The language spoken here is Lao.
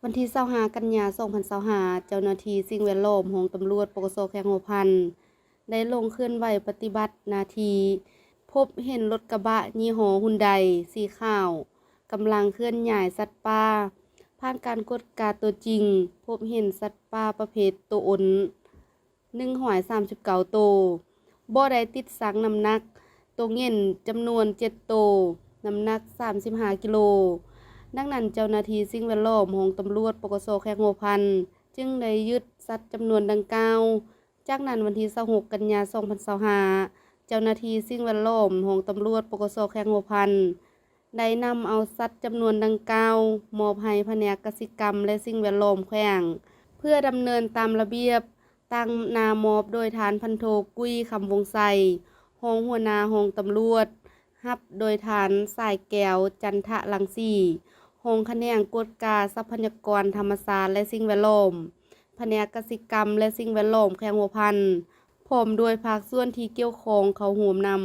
ວັນທີຊາວຫ້າ ກັນຍາ ສອງພັນຊາວຫ້າ ເຈົ້າໜ້າທີ່ສິ່ງແວດລ້ອມ ຫ້ອງຕຳຫຼວດ ປກສ ແຂວງຫົວພັນ ໄດ້ລົງເຄື່ອນໄຫວປະຕິບັດໜ້າທີ່ ພົບເຫັນລົດກະບະຍີ່ຫໍ້ຮຸນໄດ ສີຂາວ ກຳລັງເຄື່ອນຍ້າຍສັດປ່າ. ຜ່ານການກວດກາຕົວຈິງ, ພົບເຫັນສັດປ່າປະເພດໂຕອົນ ໜຶ່ງຮ້ອຍສາມສິບເກົ້າໂຕ, ບໍ່ໄດ້ຕິດສັງນ້ຳໜັກໂຕເຫງັນຈຳນວນເຈັດໂຕ, ນ້ຳໜັກສາມສິບຫ້າກິໂລ. ດັ່ງນັ້ນ, ເຈົ້າໜ້າທີ່ສິ່ງແວດລ້ອມ ຫ້ອງຕຳຫຼວດ ປກສ ແຂວງຫົວພັນ ຈຶ່ງໄດ້ຍຶດສັດຈຳນວນດັ່ງກ່າວ. ຈາກນັ້ນ, ວັນທີຊາວຫົກ ກັນຍາ ສອງພັນຊາວຫ້າ ເຈົ້າໜ້າທີ່ສິ່ງແວດລ້ອມ ຫ້ອງຕຳຫຼວດ ປກສ ແຂວງຫົວພັນ ໄດ້ນຳເອົາສັດຈຳນວນດັ່ງກ່າວ ມອບໃຫ້ພະແນກກະສິກຳ ແລະ ສິ່ງແວດລ້ອມແຂວງ ເພື່ອດຳເນີນຕາມລະບຽບ. ຕາງໜ້າມອບໂດຍທ່ານພັນໂທ ກຸ້ຍ ຄຳວົງໄຊ, ຮອງຫົວໜ້າຫ້ອງຕຳຫຼວດ, ຮັບໂດຍທ່ານ ສາຍແກ້ວ ຈັນທະລັງສີ, ຮອງຂະແໜງກວດກາຊັບພະຍາກອນທຳມະຊາດ ແລະ ສິ່ງແວດລ້ອມ, ພະແນກກະສິກຳ ແລະ ສິ່ງແວດລ້ອມແຂວງຫົວພັນ, ພ້ອມດ້ວຍພາກສ່ວນທີ່ກ່ຽວຂ້ອງເຂົ້າຮ່ວມນຳ.